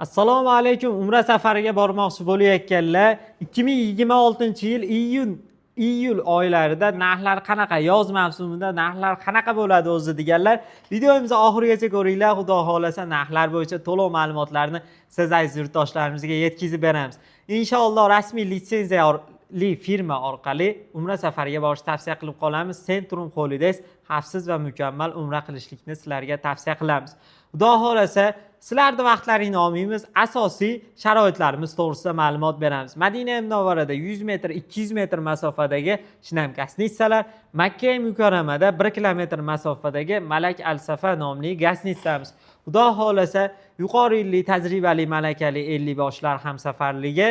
Assalomu alaykum. Umra safariga bormoqchi bo'layotganlar, 2026 yil iyun, iyul oylarida narxlar qanaqa, yoz mavsumida narxlar qanaqa bo'ladi o'zi deganlar, videomizni oxirigacha ko'ringlar. Xudo xohlasa, narxlar bo'yicha to'liq ma'lumotlarni siz, aziz yurtdoshlarimizga yetkazib beramiz inshaalloh. Rasmiy litsenziyali firma orqali umra safariga borishni tavsiya qilib qolamiz. Centrum Holidays xavfsiz va mukammal umra qilishlikni sizlarga tavsiya qilamiz. Xudo xohlasa, sizlarni vaqtlaringni olmaymiz, asosiy sharoitlarimiz to'g'risida ma'lumot beramiz. Madina Munavvarada 100 metr, 200 metr masofadagi shinam гостиница lar, Makka Mukarramada 1 kilometr masofadagi Malak Al Safa nomli гостиница miz. Xudo xohlasa, yuqori yilli tajribali, malakali 50 boshlar hamsafarligi,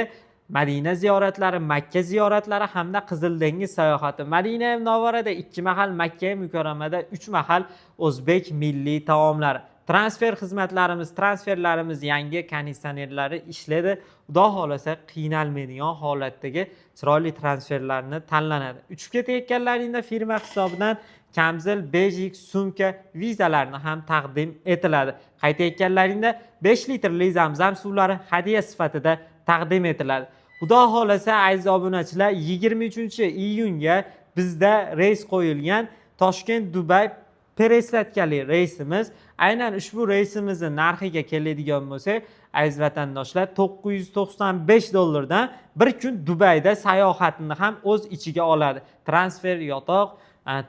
Madina ziyoratlari, Makka ziyoratlari hamda Qizil dengiz sayohati. Madina Munavvarada ikki mahal, Makka Mukarramada uch mahal o'zbek milliy taomlari. Transfer xizmatlarimiz, transferlarimiz yangi konditsionerlari ishlaydi. Xudo xohlasa, qiynalmaydigan holatdagi chiroyli transferlarni tanlanadi. Uchib ketayotganlaringda firma hisobidan kamzil, bejik, sumka, vizalarni ham taqdim etiladi. Qaytayotganlaringda 5 litrli zamzam suvlari hadya sifatida taqdim etiladi. Xudo xohlasa, aziz obunachilar, 23 iyunga bizda reys qo'yilgan, Toshkent, Dubay пересадка li reysimiz. Aynan ushbu reysimizni narxiga keladigan bo'lsak, aziz vatandoshlar, 995 dollardan bir kun Dubayda sayohatni ham o'z ichiga oladi. Transfer, yotoq,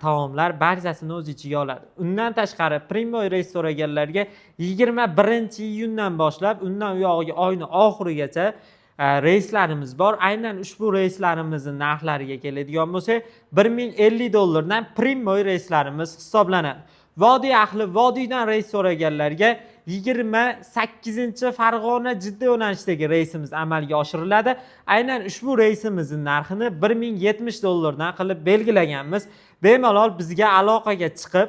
taomlar, barchasini o'z ichiga oladi. Undan tashqari, прямой reys so'raganlarga 21 iyundan boshlab undan uyog'iga oyni oxirigacha reyslarimiz bor. Aynan ushbu reyslarimizni narxlariga keladigan bo'lsak, 1050 dollardan прямой reyslarimiz hisoblanadi. Vodiy ahli, vodiydan reys so'raganlarga 28 Farg'ona, Jidda yo'nalishidagi reysimiz amalga oshiriladi. Aynan ushbu reysimizni narxini 1070 dollardan qilib belgilaganmiz. Bemalol bizga aloqaga chiqib,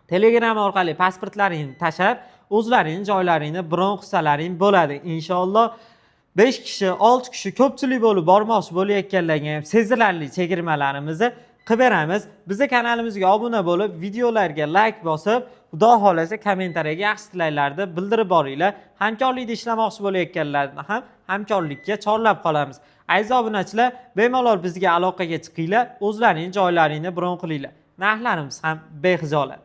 Telegram orqali pasportlaringni tashlab, o'zlaringni joylaringni bron qilsalaring bo'ladi inshaalloh. 5 kishi, 6 kishi, ko'pchilik bo'lib bormoqchi bo'layotganlarga ham sezilarli chegirmalarimizni qilib beramiz. Bizni kanalimizga obuna bo'lib, videolarga layk bosib, xudo xohlasa, kommentariyaga yaxshi tilaklarni bildirib boringlar. Hamkorlikda ishlamoqchi bo'layotganlarni ham hamkorlikka chorlab qolamiz. Aziz obunachilar, bemalol bizga aloqaga chiqinglar, o'zlaringni joylaringni bron qilinglar. Narxlarimiz ham behijolat.